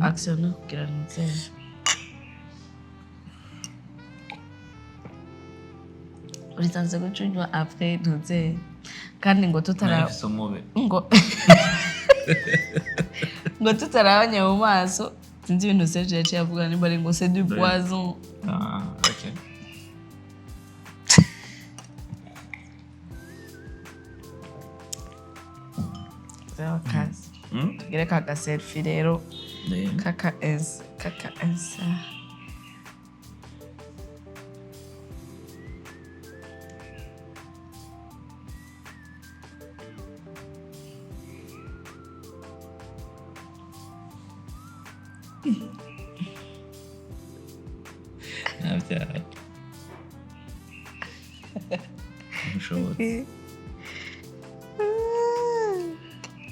Action no kugira nizere urisanzwe guca unywa après ntuzeye kandi ngo tutara Nahise umube. Ngo tutarabanye mu maso, sinzi ibintu Serge yaciye avuga, nimba ari ngo c'est du poison. Ah, okay. Zero kazi. Tugire kaka selfie rero. Kaka ens kaka ensa. Ntabyaye. Ntushobotse.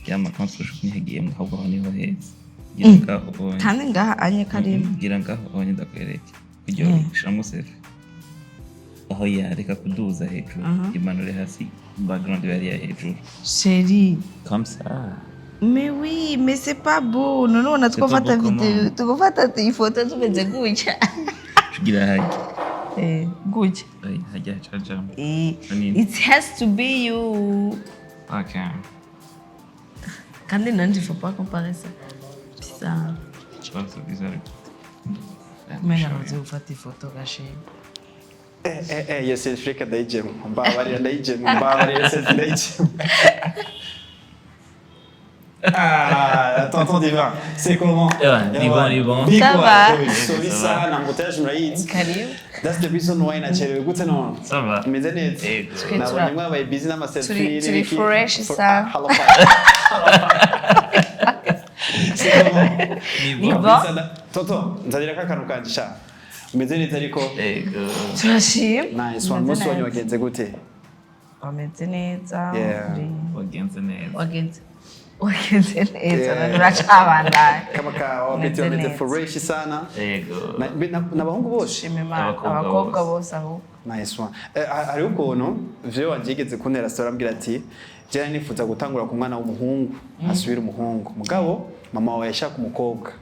Yama konti ntihagiyemo, ahubwo aho niho heza. Gira ngaho ubonye. Kandi ngaha anye karimo. Gira ngaho ubonye, ndakwereke. Kugira ushiramo selfie. Aho yareka kuduza hejuru. Imanure hasi, background yari ya hejuru. Chérie. Comme ça. Mais oui, mais c'est pas beau. None ubona C'est pas twafata beau. video, Comment? tugafata ifoto tumeze gutya. Tugira hajya. Eh, gutya. Oya, hajya hacajamo. Eh, Nini? it has to be you. Okay. Kandi nanje, il faut pas comparer ça. Bisa. Ikibazo bwiza ariko. Kumenya ntuzi gufata ifoto gashimwe. Eh, eh, iyo selfie reka ndayijemo, mbabarira, ndayijemo, mbabarira, iyo selfie ndayijemo. Ah, tonton Divin, c'est comment? Ouais, Divin, Divin. Big Ça one. va. So bisa na embouteillage murayizi. Karibu. That's the reason why nacerewe gute none. Ça va. Meze neza. Yego. Twe Nabonye mwabaye busy n'ama selfie turi n'ibiki. fresh sa. Hello, fine. C'est comment? Ni Ni bon. bon. Kabisa Tonton, nzanira ka kantu kanje sha. Meze neza ariko. Yego. Turashima. Nice one. Umeze Umunsi wanyu neza. wagenze gute? Wameze neza. Yeah. Wagenze neza. Wagenze neza. Yeah. Uracabandanya. Kama ka wapeti Umeze wameze neza. fresh sana. Yego. N'abahungu bose. Shima Imana. Abakobwa Abakobwa bose. bose ahubwo. Nice one. Eh, hariho ukuntu vyo wanje yigeze kuntera story, ambwira ati jana nifuza gutangura ku mwana w'umuhungu, asubira umuhungu, mugabo mama wawe yashaka umukobwa,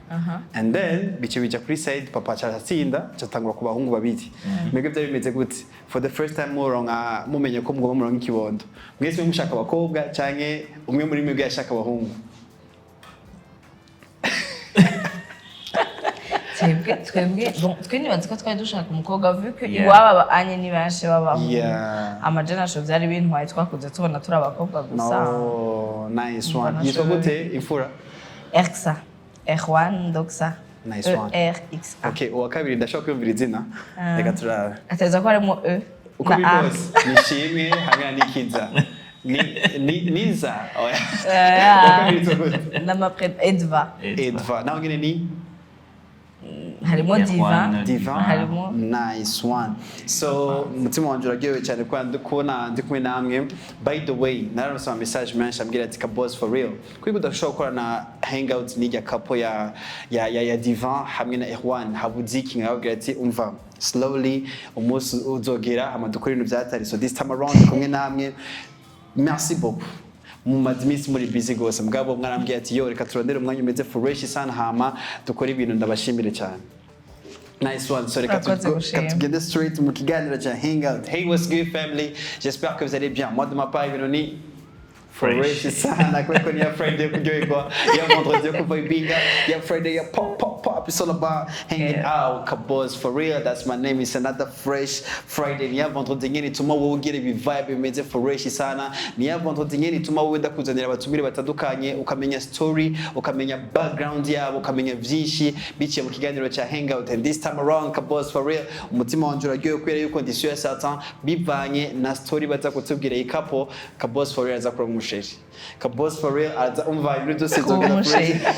and then bice bija kuri side papa aratsinda, catangura ku bahungu babiri. Mwebwe byari bimeze gute for the first time muronka, mumenye ko mugomba muronka ikibondo? Mwese mwe mushaka abakobwa canke umwe muri mwebwe yashaka abahungu? Twebwe bon, twe nibaza ko twari dushaka umukobwa vu ko Yeah. iwabo anye ni benshi b'abahungu. Amajana byari bintwaye, twakuze tubona turi abakobwa gusa. No, nice one. Mbona Yitwa shuri. gute imfura? Erxa, Erwan Doxa. Nice E one. R X A. Okay, uwa kabiri ndashobora kwiyumvira izina, reka turabe. Ateza ko harimo E Uko na biri A. kose nishimwe hamwe na Nikiza, Niza. Oya. Yeah. Uwa kabiri yitwa gute? N'amapre Edva. Edva nawe nyine ni Harimo Erwan, Diva. Diva. Harimo Nice one. So umutima wanje uraryohewe cyane kuba kubona ndi kumwe namwe. By the way, nararonse ama message menshi ambwira ati "Kaboss, for real, kwiga udashobora gukora na hangout n'ijya couple ya Divan hamwe na Erwan, habuze iki?" Nkababwira ati umva, slowly, umunsi uzogera hama dukora ibintu byatari. So this time around ndi kumwe namwe. Merci beaucoup. Mumaze iminsi muri busy gose, mugabo mwarambwiye ati yo reka turondere umwanya umeze fresh sana hama dukore ibintu. Ndabashimire cyane. Nice one. So reka Urakoze gushima. tugende straight mu kiganiro cya hangout. Hey, what's good family? J'espère que vous allez bien. Moi, de ma part, ibintu ni Fresh. fresh sana kubera ko ni ya Friday yo kuryoherwa, ya vendredi yo kuvibinga, ya Friday ya pop pop pop. It's all about hanging out. Kaboss for real. That's my name. It's another fresh Friday. Ni ya vendredi nyene ituma wowe ugira ibi vibe bimeze fresh sana. Ni ya vendredi nyene ituma wowe ndakuzanira abatumire batandukanye, ukamenya story, ukamenya background yabo, ukamenya byinshi biciye mu kiganiro cya hangout. And this time around, Kaboss for real, umutima wanje uraryohewe kubera yuko ndi sûr certain, bivanye na story baza kutubwira iyi couple, Kaboss for real aza kuronka umusheri. Kaboss for real aza umva ibintu byose bizogenda Umusheri. fresh.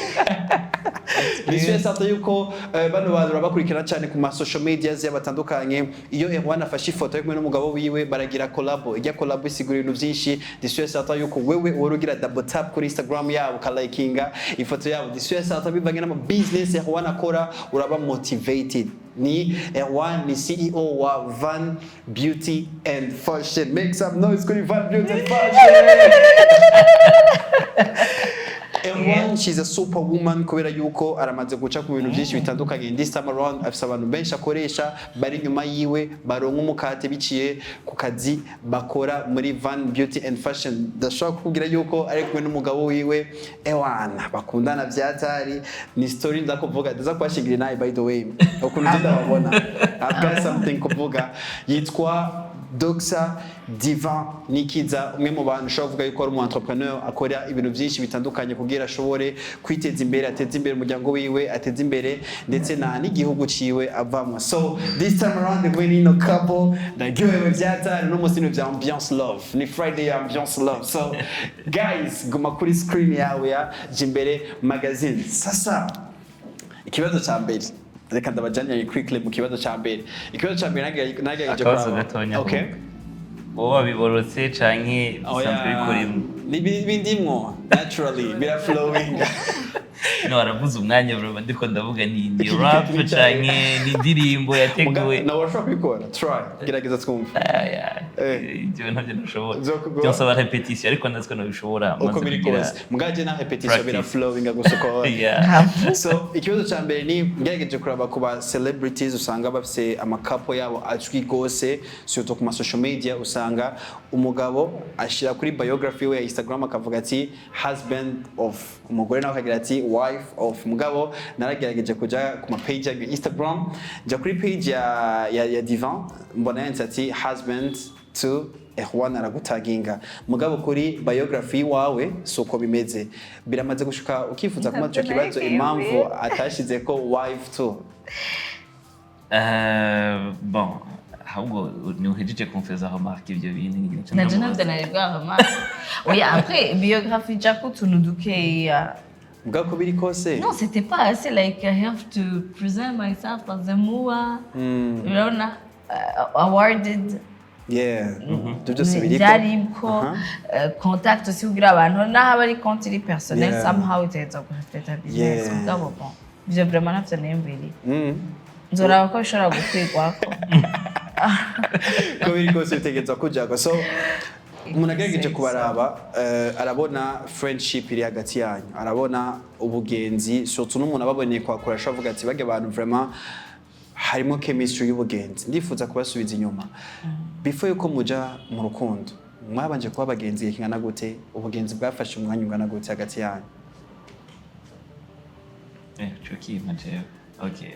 Ni sûr certain yuko bano bantu urabakurikirana cyane ku ma social media batandukanye. Iyo Erwan afashe ifoto ari kumwe n'umugabo wiwe, baragira collabo. Ijya collabo isigura ibintu byinshi. Ni sûr certain yuko wewe uhora ugira double tap kuri Instagram yabo, ukalikinga ifoto yabo. Ni sûr certain, bivanye n'ama business Erwan akora, uraba motivated. Ni Erwan, ni CEO wa Van Beauty and Fashion. Make some noise kuri Van Beauty and Fashion. Erwan, she's a superwoman, kubera yuko aramaze guca ku bintu byinshi bitandukanye. This time around afise abantu benshi akoresha bari inyuma yiwe, baronka umukate biciye ku kazi bakora muri Van Beauty and Fashion. Ndashobora kukubwira yuko ari kumwe n'umugabo wiwe, ewana, bakundana vyatari. Ni story nza kuvuga, ndaza kubashingira nawe. By the way, ukuntu nje ndababona, I've got something kuvuga. Yitwa Dr Divin Nikiza, umwe mu bantu ushobora kuvuga yuko ari umu entrepreneur, akora ibintu byinshi bitandukanye kugira ashobore kwiteza imbere, ateze imbere umuryango wiwe, ateze imbere ndetse na n'igihugu ciwe avamwo. So this time around we need no couple. Ndaryohewe vyatari no musi vya ambiance love, ni Friday ya ambiance love. So guys, guma kuri screen yawe ya Jimbere Magazine. Sasa ikibazo ca mbere, reka ndabajanye quickly mu kibazo ca mbere. Ikibazo ca mbere nagerageje Akabazo kuraba. gatonya. Okay. Wowe wabiborotse canke bisanzwe bikurimo? Ni bindimwo naturally, bira flowing. No aravuze umwanya bro, ndiko ndavuga ni Iki rap gikatiri. canke ni indirimbo yateguwe. Nawe urashobora kubikora, try, gerageza twumve. Aya, Eh. ibyo ntabyo nashobora. Nzokugora. Byonsaba répétition, ariko natwe nabishobora. Uko maze biri kugira kose mugaje na répétition bira practice. flowing gusa uko. Yeah. So ikibazo cya mbere ni ngerageje kuraba ku ba celebrities, usanga bafise ama couple yabo azwi gose, surtout ku ma social media. Usanga umugabo ashira kuri biography we ya Instagram akavuga ati "husband of", umugore nawe akagira ati "wife of". Mugabo naragerageje kuja ku ma page ya Instagram, nja kuri page ya Divan, mbona yanditse ati "husband to Erwan", aragutaginga. Mugabo kuri biography wawe si uko bimeze. Biramaze gushuka ukifuza kumaza ico kibazo, impamvu atashize ko "wife to"? Bon, ahubwo ntuhejeje kumfeza remarque ibyo bintu ni ibintu Naje ndamubaza. ntabyo nari bwaremarque. Oya, après biographie ijako utuntu dukeya. Mugabo ko biri kose. Non, c'était pas assez, like I have to present myself as a mua, urabona, awarded. Yeah, ibyo byose biriko. Byariko. Contact aussi, kugira abantu naho aba ari compte iri personnel, somehow itegereza kurefleta business. Mugabo bon, ivyo vraiment ntavyo niyumviriye. Nzoraba ko bishobora gukwigwako. Ko biri kose bitegerezwa kujako. So umuntu agerageje kubaraba, arabona friendship iri hagati yanyu, arabona ubugenzi, surtout n'umuntu ababoneye kwakura ashobora kuvuga ati barya abantu vraiment harimo chemistry y'ubugenzi. Ndifuza kubasubiza inyuma before yuko muja mu rukundo. Mwabanje kuba abagenzi igihe kingana gute? Ubugenzi bwafashe umwanya ungana gute hagati yanyu? Eh, cyo jewe. Okay,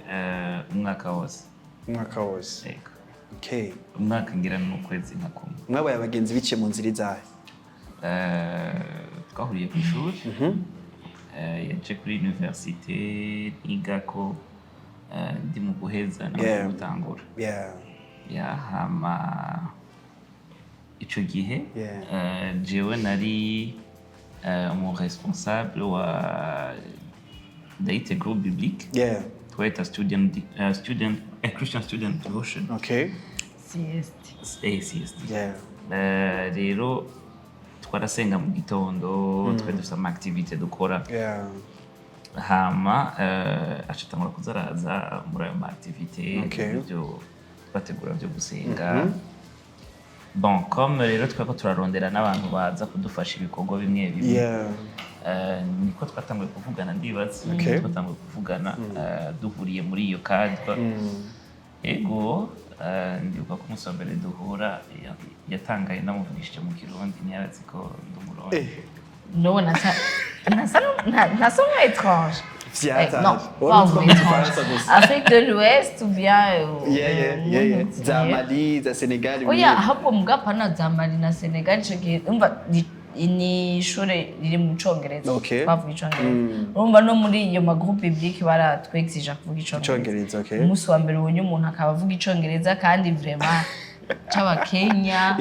umwaka wose. Umwaka wose? Yego. Okay. Umwaka ngira n'ukwezi nka kumwe. Mwabaye abagenzi biciye mu nzira izahe? Twahuriye ku ishuri. Yaje kuri université nigako, ndi mu guheza nawe gutangura. Ya, hama ico gihe jewe nari umu responsable wa ndayite groupe biblique, twita student Christian Student Devotion. CSD. CSD. Rero twarasenga mu gitondo, twari dufite ama activité dukora. Hama acatangura kuza araza muri ayo ma activité ibyo twategura byo gusenga. Bon, comme rero twariko turarondera n'abantu baza kudufasha ibikorwa bimwe bimwe, niko twatanguye kuvugana, ndibaza. Twatanguye kuvugana, duhuriye muri iyo cadre. Ego, ndibuka ko umunsi wa mbere duhura yatangaye ndamuvugishije mu Kirundi, ntiyarazi ko ndi Umurundi. No, nasa nka étrange. Vyataje. Non, Wowe pas utwa un mu étrange. Gifaransa gusa. Afrique de l'Ouest ou bien Yeah. Za Mali, za Senegal. Oya, ahubwo mugapana za Mali na Senegal, ico gihe umva ni ishure riri mu Congereza. Bavuga Icongereza. Urumva no muri iyo ma groupe biblique baratwexija kuvuga Icongereza. Icongereza, okay. Umunsi wa mbere ubonye umuntu akaba avuga Icongereza kandi vraiment c'Abakenya.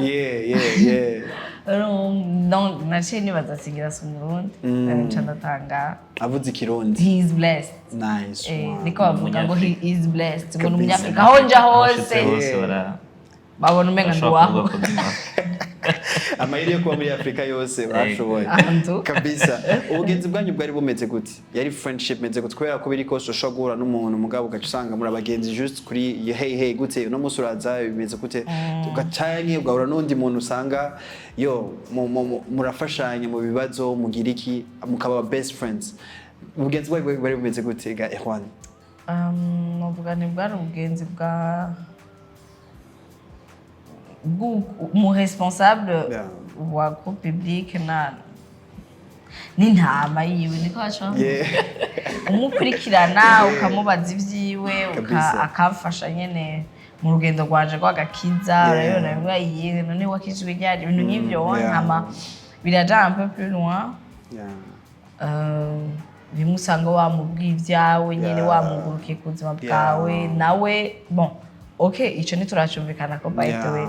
Donc naciye nibaza singira si Umurundi, nca ndatangara. Avuze Ikirundi. He is blessed. Nice one. Niko bavuga ngo he is blessed, ngo ni Kabisa. Umunyafrika, aho nja Abashitse hose bose babona umenga ndi bashobora uwaho. kuvuga ko ndi uwaho. Amahirwe yo kuba muri Afurika yose urashoboye. Ahantu. Kabisa. Ubugenzi bwanyu bwari bumeze gute? Yari friendship meze gute? Kubera ko biri kose ushobora guhura n'umuntu, mugabo ugaca usanga muri abagenzi just kuri "Hey, hey, gute? Uno munsi uraza bimeze gute?" Ugacanye ugahura n'undi muntu usanga yo murafashanya mu bibazo, mugira iki, mukaba best friends. Ubugenzi bwanyu bwari bumeze gute ga Erwan? Novuga ni bwari ubugenzi bwa mu responsable wa groupe biblique na n'intama yiwe, niko baca bavuga. Umukurikirana, ukamubaza ibyiwe, akamfasha nyene mu rugendo rwanje rw'agakiza. Urabibona bimwe iyihe none wakijwe ryari, ibintu nk'ivyo. Hama biraja un peu plus loin. Bimwe usanga wamubwiye ibyawe nyene, wamugurukiye ku buzima bwawe nawe. Bon, ok, ico ntituracumvikana ko, by the way,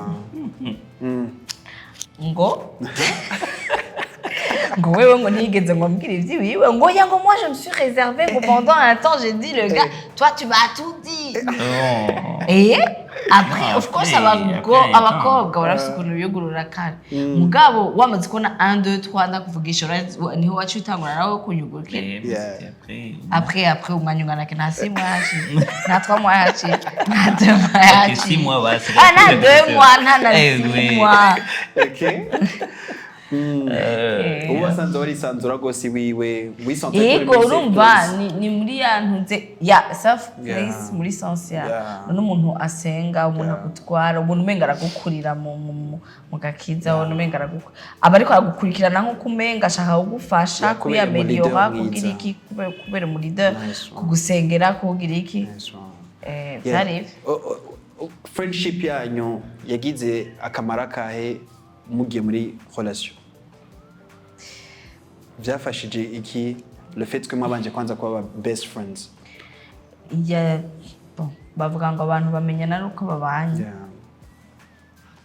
ngo wewe ngo ntiyigeze ngo ambwire ivy'iwiwe, ngo ya, ngo moi je me suis réservé, ngo pendant un temps j'ai dit: "Le gars, toi tu m'as tout dit." Oh. Et après, Ah, of course, après, abakobwa barafise ukuntu biyugurura kare, mugabo wamaze kubona 1 2 3 ndakuvugisha, niho waciye utangura nawe kunyugurukira. Mais Yeah. c'était après. Après umwanya ungana ke? Nta 6 mois haciye, nta 3 mois haciye, nta 2 mois Ok, haciye. 6 mois, basi. Ah, nta 2 mois, nta na Eh, 6 oui. mois. Okay. Ubu wasanze warisanzura rwose wiwe, wisanzura kuri Yego. muri safe Urumva, place. ni muri ya ntuze ya safe place, muri sens ya none umuntu asenga, umuntu agutwara, umuntu umenga aragukurira mu gakiza, umuntu umenga aba ariko aragukurikirana nk'uko umenga ashaka kugufasha Yakubera umu leader kwiyameliora, mwiza. kugira iki, kubera umu leader, Nice one. kugusengera, kugira iki. Nice one. Vyari ivyo. Friendship yanyu yagize akamaro akahe mugiye muri relation? Byafashije iki le fait que mwabanje kwanza kuba aba best friends? Ya, bon, bavuga ngo abantu bamenyana ari uko babanye,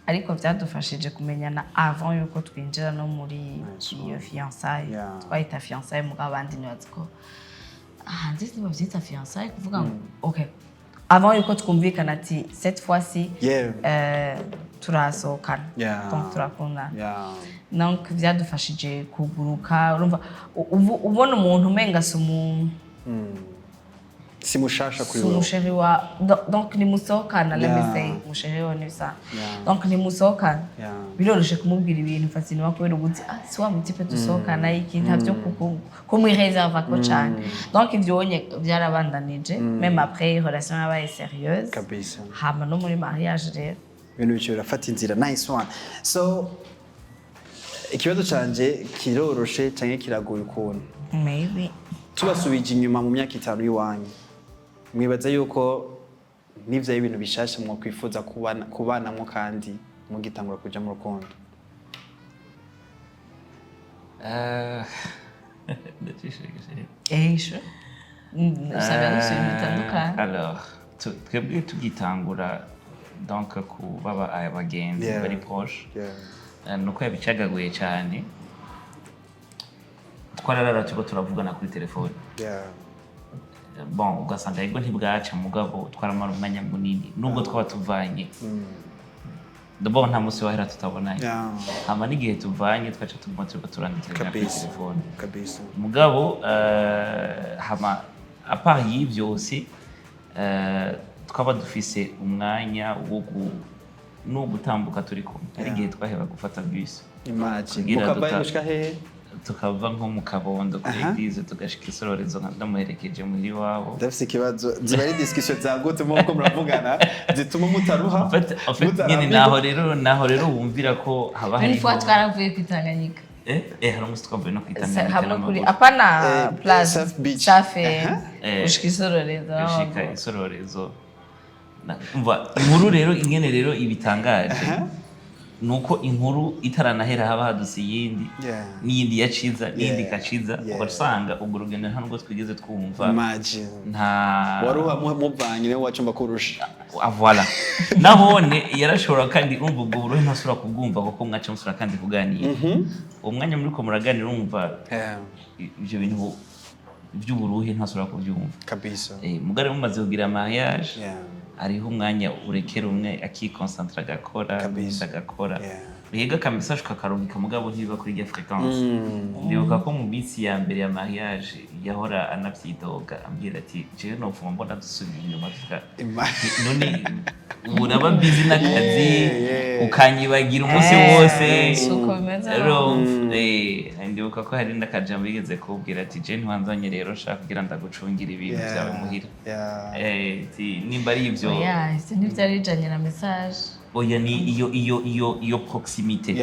ariko byadufashije kumenyana avant yuko twinjira no muri Nice one. iyo fiançailles. Twahita fiançailles, mugabo abandi ntibazi ko hanze ntibabyita fiançailles, kuvuga ngo ok, avant yuko twumvikana ati cette fois-ci turasohokana, donc turakundana. Donc byadufashije kuguruka. Urumva, ubona umuntu umenga si umuntu, Si mushasha kuri si wewe. umu chéri wa donc nimusohokana, let me say umu chéri we ntibisanzwe. Donc nimusohokana, biroroshe kumubwira ibintu facilement kubera uba uzi: "Ah, si wa mu type dusohokana." Iki ntavyo kumwireserva ko cane. Donc ivyo wonye byarabandanije même après relation yabaye sérieuse. Kabisa. Hama no muri mariage rero ibintu bice birafata inzira. Nice one. So ikibazo canje kiroroshe canke kiragoye ukuntu? Maybe. Tubasubije inyuma mu myaka 5 y'iwanyu, mwibaza yuko n'ivyo ari ibintu bishasha mwokwifuza kubanamwo kandi mugitangura kuja mu rukundo? Ndacishije. Esho usanga dufite ibintu bitandukanye. Alors, twebwe tugitangura donc kuba abagenzi bari proche, nuko yabicagaguye cyane, twararara turiko turavugana kuri telefone. Bon, ugasanga yego ntibwaca, mugabo twaramara umwanya munini nubwo twaba tuvanye. D'abord nta munsi wahera tutabonanye. Hama n'igihe tuvanye twaca tuguma turiko turandikirana kuri telefone. Mugabo hama à part y'ivyo aussi, twaba dufise umwanya wo no gutambuka turi kumwe. Hari igihe twaheba gufata bus. Imagine. Kugira Mukavayo gushika hehe? Tukava nko mu Kabondo kuri église, tugashika Isororezo ndamuherekeje muhira iwabo. Ndafise ikibazo: ziba ari discussion zagutse muko muravugana zituma mutaruha? En fait, Mutarambirwa? nyene naho rero wumvira ko haba Une hariho fois twaravuye ku Tanganyika. Hari umunsi twavuye no kwitanganyika Hamwe kuri n'amaguru. apana plage. Safi Beach. Safi gushika Isororezo. Gushika Isororezo. Umva inkuru rero, ingene rero ibitangaje nuko inkuru itaranahera haba hadutse iyindi, n'iyindi yaciza, n'iyindi ikaciza, ugaca usanga urwo rugendo nta nubwo twigeze twumva. Imagine. Nta Waruha muvanye niwe wacumba kurusha. Ah, voilà, nahone yarashobora kandi urumva ubwo buruhe ntasubira kubwumva kuko mwaca musubira kandi kuganira. Uwo mwanya muriko muraganira, urumva ibyo bintu by'uburuhe ntasubira kubyumva. Mugari mumaze kugira mariage, hariho umwanya urekera umwe akikonsantra agakora, undi agakora. Yega, aka message kakarungika, mugabo ntibiba kuri irya fréquence. Ndibuka ko mu minsi ya mbere ya mariage yahora anavyidoga, ambwira ati: "Jewe nopfuma mbona dusubira inyuma none uraba busy n'akazi, ukanyibagira umunsi wose." Si uko bimeze. Urumva? Ndibuka ko hari n'akajambo yigeze kubwira ati: "Je ntiwanzanye rero nshaka kugira ndagucungire ibintu vyawe muhira." Ati, nimba ari ivyo. Oya, ivyo ntivyari bijanye na message. Oya, ni iyo proximité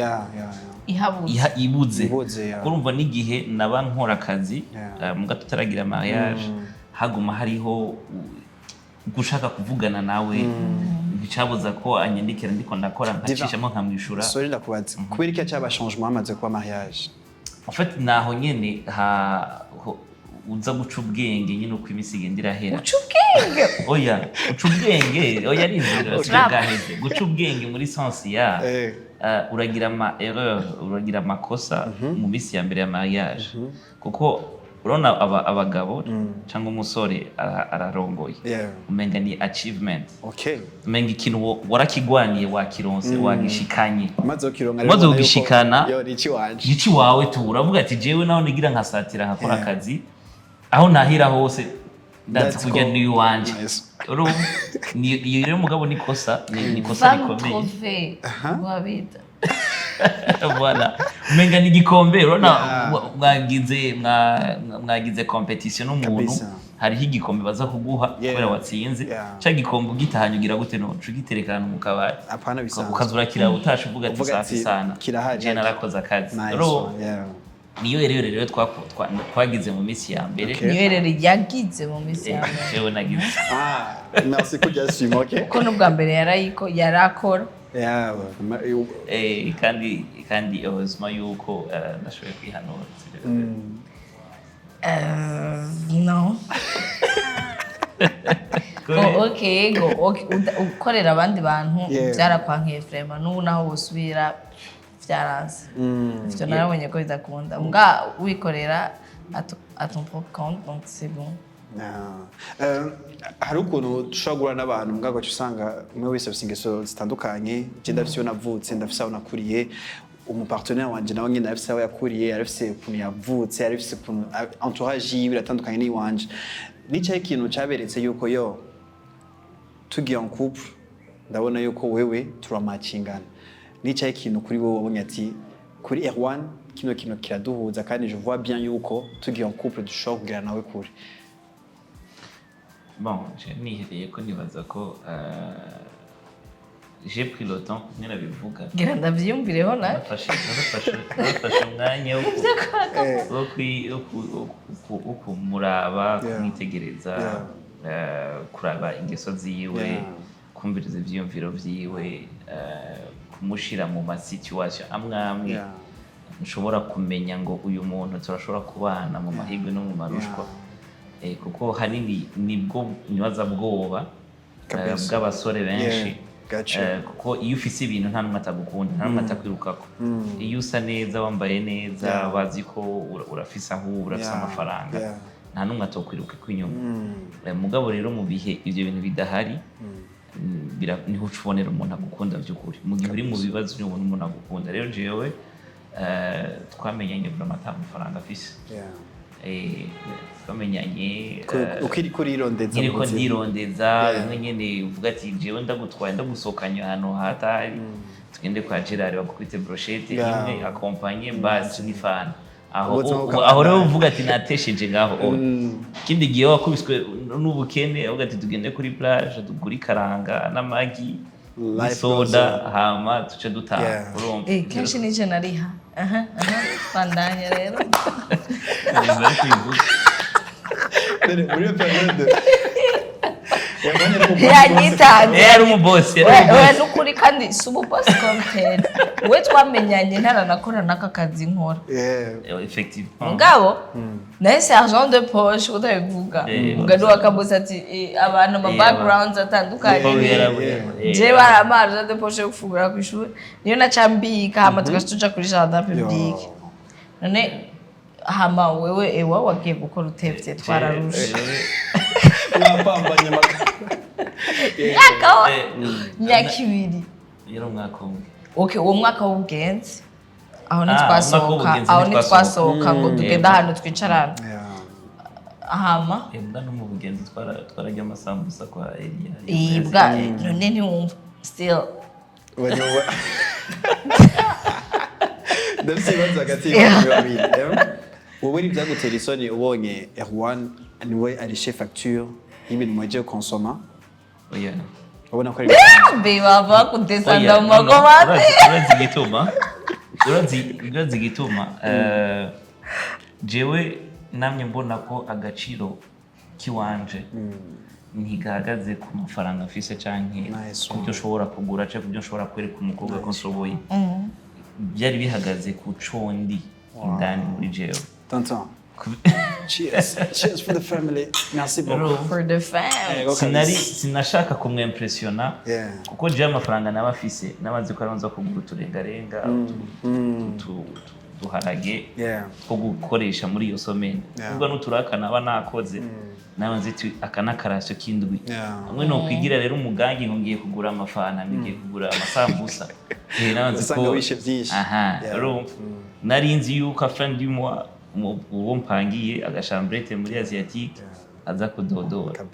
Ihabuze. Ibuze. Ibuze, yeah. Urumva, n'igihe naba nkora akazi, muga tutaragira mariage, haguma hariho gushaka kuvugana nawe, nticabuza ko anyandikira ndiko ndakora, nkacishamo nkamwishura. Sorry, ndakubaza, kubera iki cyaba changement hamaze kuba mariage? En fait, naho nyene uza guca ubwenge nyine uko iminsi igenda irahera. Uca ubwenge? Oya, guca ubwenge, oya, ari inzira Trap. bwaheze. Guca ubwenge muri sens ya uragira ama erreur, uragira amakosa mu minsi ya mbere ya mariage, kuko urabona abagabo cyangwa umusore ararongoye, umenga ni achievement, umenga ikintu warakigwaniye, wakironse, wagishikanye. Maze ukironka. Umaze kugishikana, yo ni ikiwanje. Gici wawe tu uravuga ati: "Jewe naho nigira nkasatira, nkakora akazi, aho ntahira hose ndazi That's kurya cool. ni iwanje." Nice. Urumva, iyo rero mugabo ni kosa, ni ikosa Femme rikomeye. trophée wabita. Voilà, umenga ni igikombe, urabona. Yeah. Mwagize competition n'umuntu, hariho igikombe baza kuguha kubera watsinze. Ca gikombe ugitahanye ugira gute? None uca ugitereka ahantu mu kabati, Apana, bisanzwe. ukaza urakira utashe uvuga ati: Uvuga "Safi ati, sana, kirahari. je narakoze akazi." Nice Urumva? one, yeah. Niyo rero twagize mu minsi ya mbere. Okay. Niyo rero yagize mu minsi ya mbere. Jewe nagize. Ah, merci kubyasima, okay. Kuko n'ubwa mbere yarayiko yarakora. Yeah, Kandi heureusement yuko nashoboye kwihanura, sibyo? No. Oh, okay, go okay. Ukorera abandi bantu byarakwankiye vraiment. N'ubu naho wosubira vyaranze. Ivyo narabonye ko bidakunda mbwa wikorera à ton propre compte, donc c'est bon. Yeah. Hari ukuntu dushobora guhura n'abantu, mbwa ugaca usanga umwe wese afise ingeso zitandukanye. Je ndafise iyo navutse, ndafise aho nakuriye, umupartenaire wanje nawe nyine arafise aho yakuriye, arafise ukuntu yavutse, arafise ukuntu entourage yiwe iratandukanye n'iwanje. Nicaye ikintu caberetse yuko yo tugiye en couple, ndabona yuko wewe turamacingana. Nicaye ikintu kuri wowe wabonye ati: "Kuri Erwan kino kintu kiraduhuza, kandi je vois bien yuko tugiye en couple dushobora kugera nawe kure"? Bon, je nihereye ko nibaza ko j'ai pris le temps, kumwe nabivuga. Ngira ndavyiyumvireho na Nafashe umwanya wo kumuraba, kumwitegereza, kuraba ingeso ziwe, kumviriza ivyiyumviro vyiwe, kumushira mu ma situation amwe amwe nshobora kumenya ngo uyu muntu turashobora kubana mu mahirwe no mu marushwa. Kuko hanini nibwo nibaza bwoba bw'abasore benshi. Yeah, gotcha. Kuko iyo ufise ibintu, nta n'umwe atagukunda, nta n'umwe atakwirukako. Iyo usa neza, wambaye neza, bazi ko urafise aho uba, urafise amafaranga, nta n'umwe atokwiruka inyuma. Mugabo rero mu bihe ivyo bintu bidahari, niho uca ubonera umuntu agukunda by'ukuri. Mu gihe uri mu bibazo niho ubona umuntu agukunda. Rero jewe twamenyanye vraiment ata mafaranga afise. Twamenyanye Ukiri kurirondeza mu nkiriko buzima. ndirondeza. Bimwe nyene uvuga ati: "Jewe ndagutwaye, ndagusohokanye ahantu hatari, tugende kwa Gerard bagukubite brochette imwe accompagné basi n'ifana aho." Ubuzima Aho rero bukabandanya. uvuga ati: "Natesheje ngaho." Oh. Ikindi gihe wakubiswe n'ubukene, avuga ati: "Tugende kuri plage, tugure ikaranga n'amagi Life n'isoda, goes on. hama tuce dutaha." Urumva? Kenshi nije nariha. Aha aha, bandanya rero. Bari kwivuga. Dore, muri iyo période yabonye ari umubosi. Yanyitanze. Yari umubosi, yari We umubosi. Nukuri, kandi si ububosi komutera. We twamenyanye ntaranakora n'aka kazi nkora. Effectivement. Mugabo naye argent de poche utabivuga. Mugani wa Kabuza ati abantu ama backgrounds atandukanye. Je barampa argent de poche yo gufungura ku ishuri, niyo naca mbika, hama tugaca tuja kuri jardin public. None hama wewe ewa wagiye gukora utevye, twararushe. Mwapambanye Myaka 2. Yari umwaka umwe. Okay, uwo mwaka w'ubugenzi aho Ah, umwaka ntitwasohoka, w'ubugenzi aho ntitwasohoka. ntitwasohoka ngo tugende ahantu twicarana. Hama Mbwa no mu bugenzi twararya amasambusa kwa Eliya. Iyi bwa none ntiwumva still. Ndafise ibibazo hagati y'abantu babiri, eh? Wowe ntibyagutera isoni ubonye Erwan niwe arishe facture y'ibintu muhejeje konsoma? Oya. Ubona ko ari Mbe bava kudesanda Oya, mu no, no. makomande. Urazi igituma? Urazi igituma? Jewe namye mbona ko agaciro kiwanje ntigahagaze ku mafaranga mfise canke Nice. ku byo nshobora kugura canke ku byo nshobora kwereka umukobwa ko nshoboye. Byari bihagaze ku co ndi indani muri jewe. Tonton, cheers, cheers for the family, merci beaucoup. Urumva? For the fam. Yego. Sinari Kabisa. sinashaka kumwempressiona kuko jewe amafaranga naba afise nabazi ko aranza kugura uturengarenga, uduharage two gukoresha muri iyo semaine. Ubwo n'uturaka naba nakoze naba nzi ati aka n'akarasyo k'indwi. Hamwe no kwigira rero umugangi ngo ngiye kugura amafana, ngiye kugura amasambusa, naba nzi Usanga ko wishe byinshi. Aha. Urumva nari nzi yuko fin du mois uwo mpangiye agachambrette muri Asiatique aza kudodora.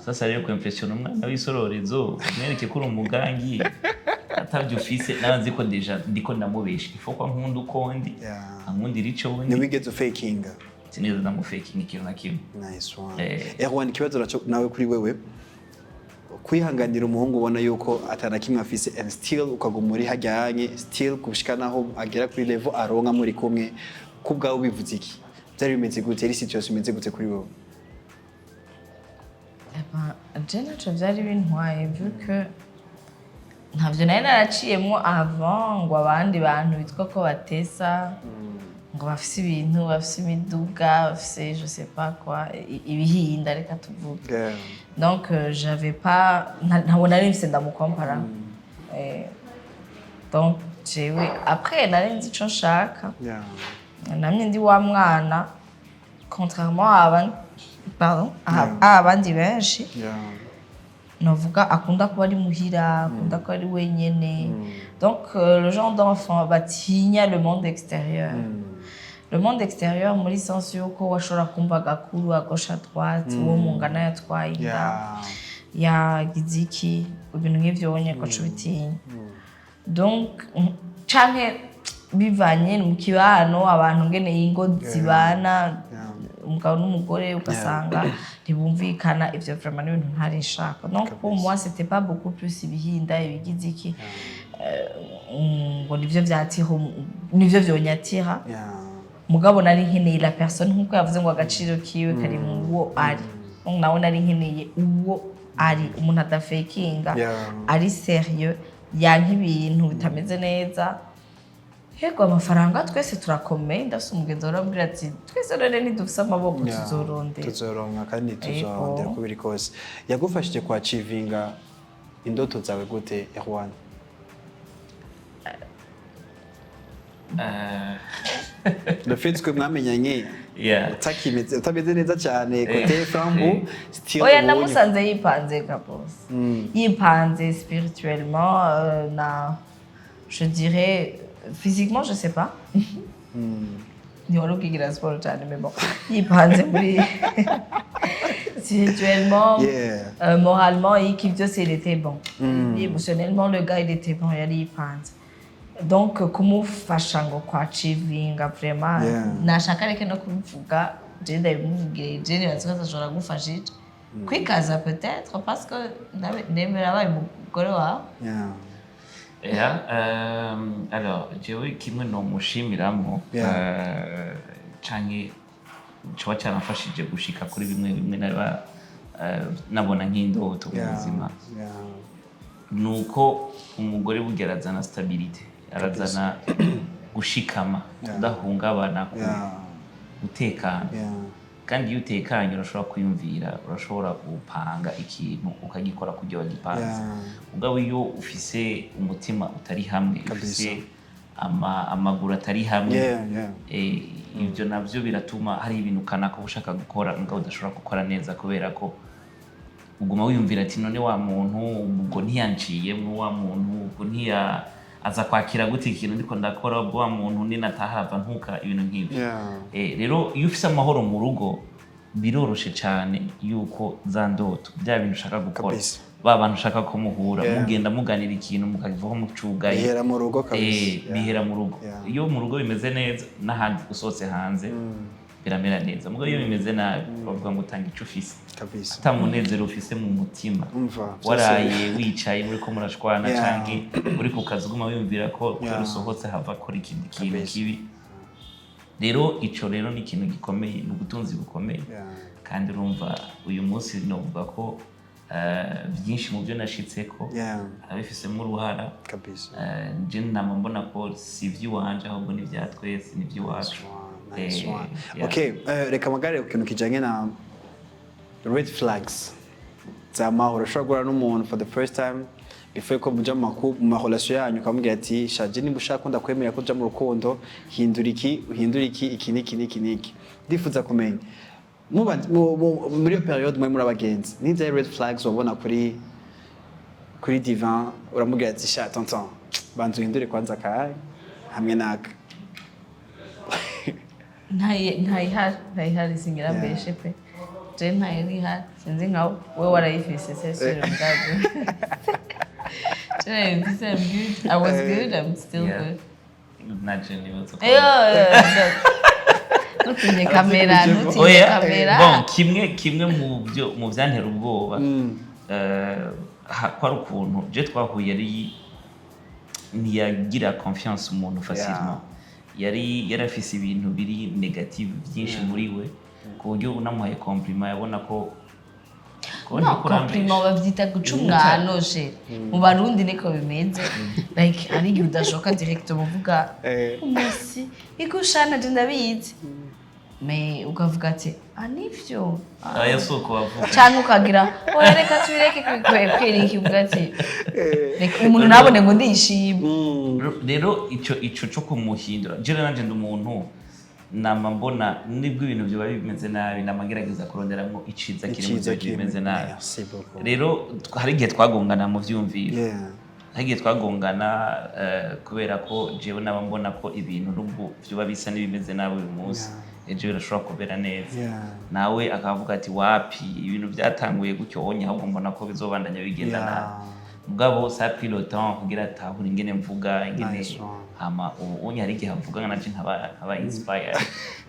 Sasa rero kwimpressiona umwana w'isororezo, mwereke ko uri umugangi atabyo ufise, nawe nzi ko déjà ndiko ndamubesha. Ifo ko nkunda uko ndi, ankundira ico ndi. Ntiwigeze ufakinga? Sinigeze ndamufakinga ikintu na kimwe. Nice one. Erwan, ikibazo naco nawe kuri wewe: kwihanganira umuhungu ubona yuko atana kimwe afise and still ukaguma uri hajyanye, still gushika naho agera kuri level aronka muri kumwe, ku bwawe bivuze iki? Byari bimeze gute? Yari situation imeze gute kuri wowe? Eh ben, je ntaco vyari bintwaye vu que ntavyo nari naraciyemwo avant, ngo abandi bantu bitwa ko batesa, ngo bafise ibintu, bafise imiduga, bafise je sais pas quoi, ibihinda reka tuvuge. Donc j'avais pas, ntabwo nari mfise ndamukompara. Donc jewe après nari nzi ico nshaka. Namye ndi wa mwana, contrairement à abandi, pardon, à abandi benshi, novuga akunda kuba ari muhira, akunda kuba ari wenyene. Donc le genre d'enfant batinya le monde extérieur, le monde extérieur muri sens yuko washobora kumva agakuru à gauche, à droite, uwo mungana yatwaye inda, yagize iki, ibintu nk'ivyo wonye ko ubitinya. Donc canke bivanye mu kibano, abantu ngene ingo zibana, umugabo n'umugore ugasanga ntibumvikana, ivyo vraiment n'ibintu ntari nshaka. Donc pour moi c'était pas beaucoup plus ibihinda, ibigize iki, ngo nivyo vyatira, nivyo vyonyatira. Mugabo nari nkeneye la personne, nkuko yavuze ngo agaciro kiwe kari mu wo ari. Donc nawe nari nkeneye uwo ari, umuntu adafakinga, ari sérieux, yanka ibintu bitameze neza. Yego, amafaranga twese turakomeye. Ndafise umugenzi arambwira ati twese none ntidufise amaboko, tuzorondera. Tuzoronka kandi tuzorondera uko biri kose. Yagufashije kwachievinga indoto zawe gute, Erwan? Le fait que mwamenyanye utakimeze, utameze neza cyane côté frambu, still Oya, namusanze yipanze kabose, yipanze spirituellement, na je dirais physiquement, je sais pas, ntiwari ubwigira siporo cyane, mais bon, yipanze muri spirituellement, moralement, iki byose, il était bon. Émotionnellement, le gars, il était bon, yari yipanze. Donc kumufasha ngo kwachievinga vraiment, nashaka reke no kubivuga, je ndabimuvugire, je nibaza ko azashobora gufasha ico kwikaza peut-être parce que nemera abaye umugore wawe. Yeah, alors jewe kimwe nomushimiramo canke coba caramfashije gushika kuri bimwe bimwe naba nabona nk'indoto mu buzima, nuko umugore burya arazana stabilité, arazana gushikama, kudahungabana, gutekana. Kandi iyo utekanye urashobora kwiyumvira, urashobora gupanga ikintu ukagikora kugira wagipanze. Mugabo iyo ufise umutima utari hamwe, ufise amaguru atari hamwe, ibyo navyo biratuma hari ibintu kanaka uba ushaka gukora mugabo udashobora gukora neza, kubera ko uguma wiyumvira ati none wa muntu ubwo ntiyanciyemwo, wa muntu ubwo ntiya Aza kwakira gute ikintu ndiko ndakora? Wa muntu ninataha arava ntuka, ibintu nk'ibyo. Rero iyo ufise amahoro mu rugo, biroroshe cyane yuko za ndoto, bya bintu ushaka gukora, ba bantu ushaka ko muhura, mugenda muganira ikintu mukakivaho mucugaye. Bihera mu rugo kabisa. Bihera mu rugo. Iyo mu rugo bimeze neza, n'ahandi usohotse hanze biramera neza. Mugabo iyo bimeze nabi, bavuga ngo utanga ico ufise. Ata munezero ufise mu mutima, Umva, byose waraye wicaye muri ko murashwana, canke uri ku kazi uguma wiyumvira ko kubera usohotse hava akora ikindi kintu kibi. Rero ico rero ni ikintu gikomeye, ni ubutunzi bukomeye. Kandi urumva, uyu munsi novuga ko byinshi mu byo nashitseko abifisemo uruhara. Nje nama mbona ko si iby'iwanje, ahubwo ni ibya twese, ni iby'iwacu. Nice one. Yeah. Okay, reka magare ku kintu kijanye na red flags z'amahoro. Ushobora guhura n'umuntu for the first time before ko muja mu ma relation yanyu, ukamubwira ati: "Shaje, nimba ushaka ko ndakwemera ko uja mu rukundo, hindura iki, uhindura iki, iki n'iki n'iki n'iki." Ndifuza kumenya muri iyo période muri abagenzi, nizahe red flags wabona kuri Divin, uramubwira ati: "Sha tonton, banza uhindure kwanza kahe hamwe n'aka"? Ntayihari, ntayihari, singira. Mbeshe pe, je ntayiri ihari, sinzi nka we warayifise, c'est sûr. Mugabo je nayifise. I'm good, I was good, I'm still good. Naje nibaza ko Eyo, ntutinye kamera, ntutinye Oya, kamera. Bon, kimwe mu byo mu byantera ubwoba, ko ari ukuntu je twahuye ari ntiyagira confiance umuntu facilement. Yari yarafise ibintu biri négatif byinshi muri we, ku buryo unamuhaye compliment yabona ko No, ndiko urambesha. compliment bavyita guca umwano je mu Barundi niko bimeze. Like, hari igihe udashoka direct umuvuga umunsi igushana, je ndabizi, mais ukavuga ati: "Ah, nivyo." Ah. Aya si uko bavuga. Canke ukagira: "Oya, reka tubireke." Kwereka uvuga ati: "Reka umuntu nabone ngo ndishimye." Rero ico co kumuhindura, je rero nanje ndi umuntu nama mbona nibwo ibintu byoba bimeze nabi, nama ngerageza kuronderamwo iciza kiri mu Iciza byo kiri bimeze nabi. Merci beaucoup. Rero hari igihe twagongana mu vyumviro, hari igihe twagongana, kubera ko jewe naba mbona ko ibintu nubwo vyoba bisa n'ibimeze nabi uyu munsi, ejo birashobora kumera neza. Nawe akavuga ati: "Wapi, ibintu byatanguye gutyo wonye, ahubwo mbona ko bizobandanya bigenda nabi." Mugabo ça a pris le temps kugira atahure ingene mvuga, ingene Nice one. hama ubu unye hari igihe avuga nanje nkaba inspired.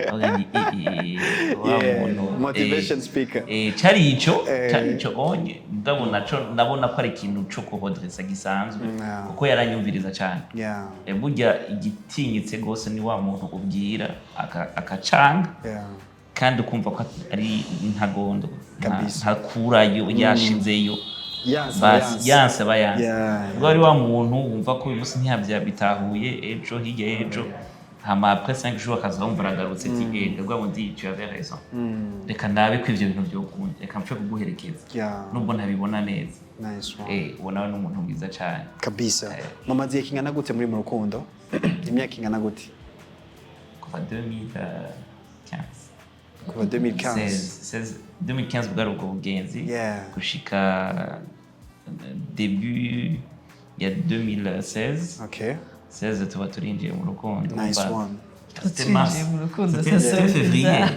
Avuga nti: "Eh, wa muntu, Motivation speaker. Cari ico, cari ico onye." Mugabo naco ndabona ko ari ikintu co kuhodresa gisanzwe, kuko yaranyumviriza cane. Burya igitinyitse gose ni wa muntu ubwira akacanga, kandi ukumva ko ari ntagondo, ntakurayo yashizeyo. Yanse. Basi yanse aba yanse. Ubwo ari wa muntu wumva ko uyu munsi ntiyabyabitahuye, ejo, hirya y'ejo, hama après 5 jours akaza wumva aragarutse ati: "Eh, ndabwo mundi, tu avais raison, reka ndabe ko ivyo bintu byokunda, reka mpfe kuguherekeza nubwo ntabibona neza." Nice one. Uwo nawe ni umuntu mwiza cyane. Kabisa. Mumaze igihe kingana gute muri mu rukundo? Imyaka ingana gute? Kuva 2015. Kuva 2015? 16, 2015 bwari ubwo bugenzi, gushika début ya 2016. 16 tuba turinjiye mu rukundo. Nice Umva, one. C'était mars. Turinjiye mu rukundo, C'était ça c'est c'était février. bizarre.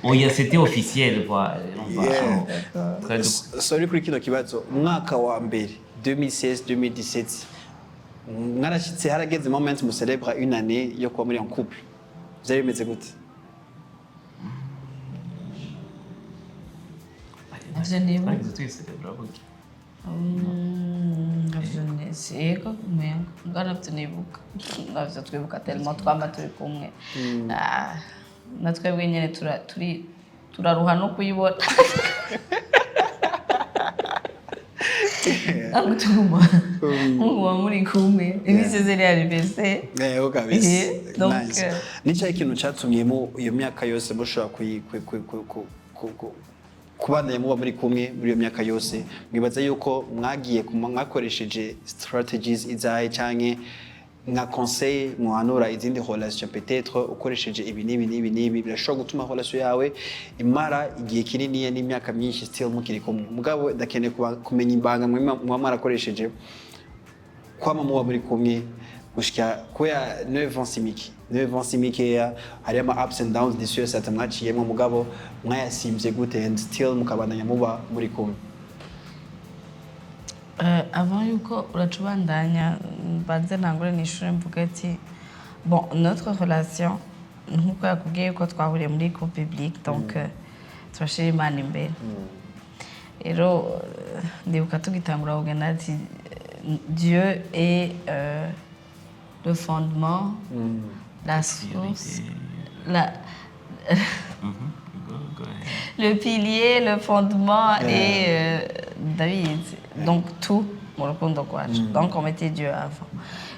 Oya, c'était officiel quoi. Umva, twari Sorry kuri kino kibazo. Umwaka wa mbere, 2016 2017, mwarashyitse, harageze moment mu célèbre une année yo kuba muri en couple, byari bimeze gute? Navyo nibuka. Twageze twicelebra gutya. Navyo yego, umengo mbwa navyo nibuka, navyo twibuka tellement twama turi kumwe. Ah, na twebwe nyene turaruha no kuyibona, ntabwo tuguma muguma muri kumwe iminsi yose ni anniversaire. Yego kabisa. Donc, Nice. Ni cyahe ikintu cyatumye mu iyo myaka yose mushobora kubandanya muba muri kumwe muri iyo myaka yose? Mwibaza yuko mwagiye mwakoresheje strategies izahe, canke nka conseil muhanura izindi relation, peut-être ukoresheje ibi n'ibi n'ibi n'ibi birashobora gutuma relation yawe imara igihe kinini n'imyaka myinshi still mukiri kumwe? Mugabo ndakeneye kumenya ibanga muba mwarakoresheje. Kwama muba muri kumwe gushika kubera 9 ans si mike, 9 ans si mikeya. Hariyo ama ups and downs disi yose ati mwaciyemwo, mugabo mwayasimvye gute and still mukabandanya muba muri kumwe? Avant yuko uraca ubandanya, mbanze ntangure nishure mvuge ati bon, notre relation, nkuko yakubwiye yuko twahuriye muri cours biblique, donc turashira Imana imbere. Rero ndibuka tugitangura kugenda ati Dieu est le fondement, la source, la Go, go ahead. Le pilier, le fondement et David. Donc tout mu rukundo rwacu. Donc on mettait Dieu avant.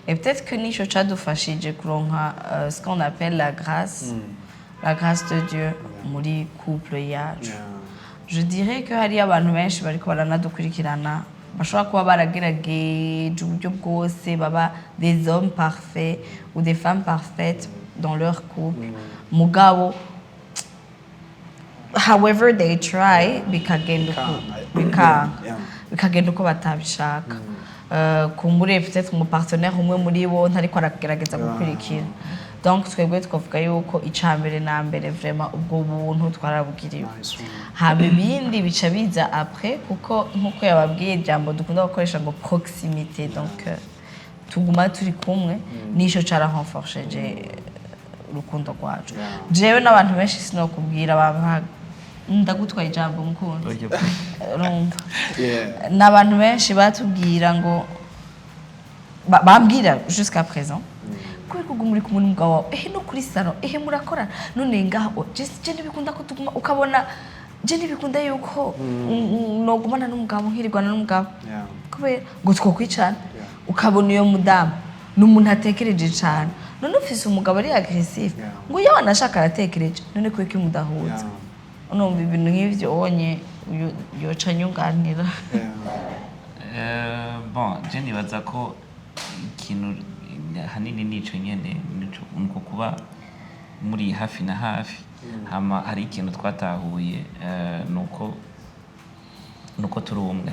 Et peut-être que nico cadufashije kuronka ce qu'on appelle la grâce, la grâce de Dieu muri couple yacu. Je dirais que hariyo abantu benshi bariko baranadukurikirana bashobora kuba baragerageje uburyo bwose baba des hommes parfaits ou des femmes parfaites dans leur couple, mugabo however they try, bikagenda uko bikanga, bikagenda uko batabishaka. Kumbure peut-être umu partenaire umwe muri bo ntariko aragerageza gukurikira. Donc twebwe twavuga yuko ica mbere na mbere vraiment ubwo buntu twarabugiriwe. Nice one. Hama ibindi bica biza après, kuko nkuko yababwiye ijambo dukunda gukoresha ngo proximité, donc tuguma turi kumwe, nico cararenforceje urukundo rwacu. Jewe n'abantu benshi sinokubwira bampa ndagutwaye ijambo mukunzi. Oya. Urumva, ni abantu benshi batubwira ngo bambwira jusqu'à présent kubera ko uguma uri kumwe n'umugabo wawe, ehe no kuri salon, ehe murakorana, none ngaho je ntibikunda ko tuguma, ukabona je ntibikunda yuko nogumana n'umugabo, nkirirwana n'umugabo kubera ngo twokwicana. Ukabona uyo mudamu ni umuntu atekereje cane, none ufise umugabo ari agressif, ngo iyo wanashaka aratekereje, none kuki mudahuza? Urumva, ibintu nk'ivyo onye uyu yoca anyunganira. Bon, je nibaza ko ikintu hanini nico nyene, nuko kuba muri hafi na hafi. Hama hari ikintu twatahuye, nuko turi umwe.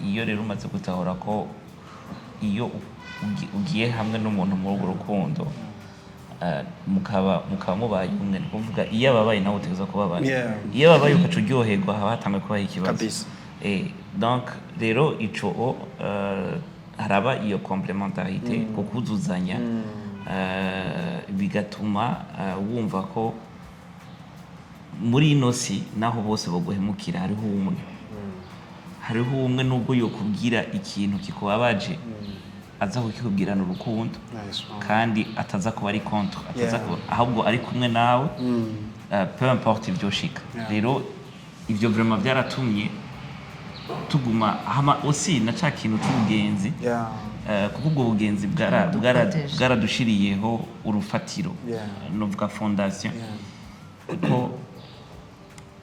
Iyo rero umaze gutahura ko iyo ugiye hamwe n'umuntu muri urwo rukundo, mukaba mubaye umwe, ni kuvuga iyo ababaye nawe utegerezwa kubabara. Iyo ababaye ukaca uryoherwa, haba hatanguye kubaho ikibazo. Kabisa. Donc rero ico haraba iyo complémentarité, kukuzuzanya, bigatuma wumva ko muri ino si naho bose baguhemukira, hariho umwe nubwo yokubwira ikintu kikubabaje, aza kukikubwirana urukundo. Nice one. Kandi ataza kuba ari contre, ataza kuba, ahubwo ari kumwe nawe, peu importe ivyoshika. Rero ivyo vraiment byaratumye tuguma hama aussi na ca kintu c'ubugenzi, kuko ubwo bugenzi Buraduprotège. bwaradushiriyeho urufatiro, novuga fondation, kuko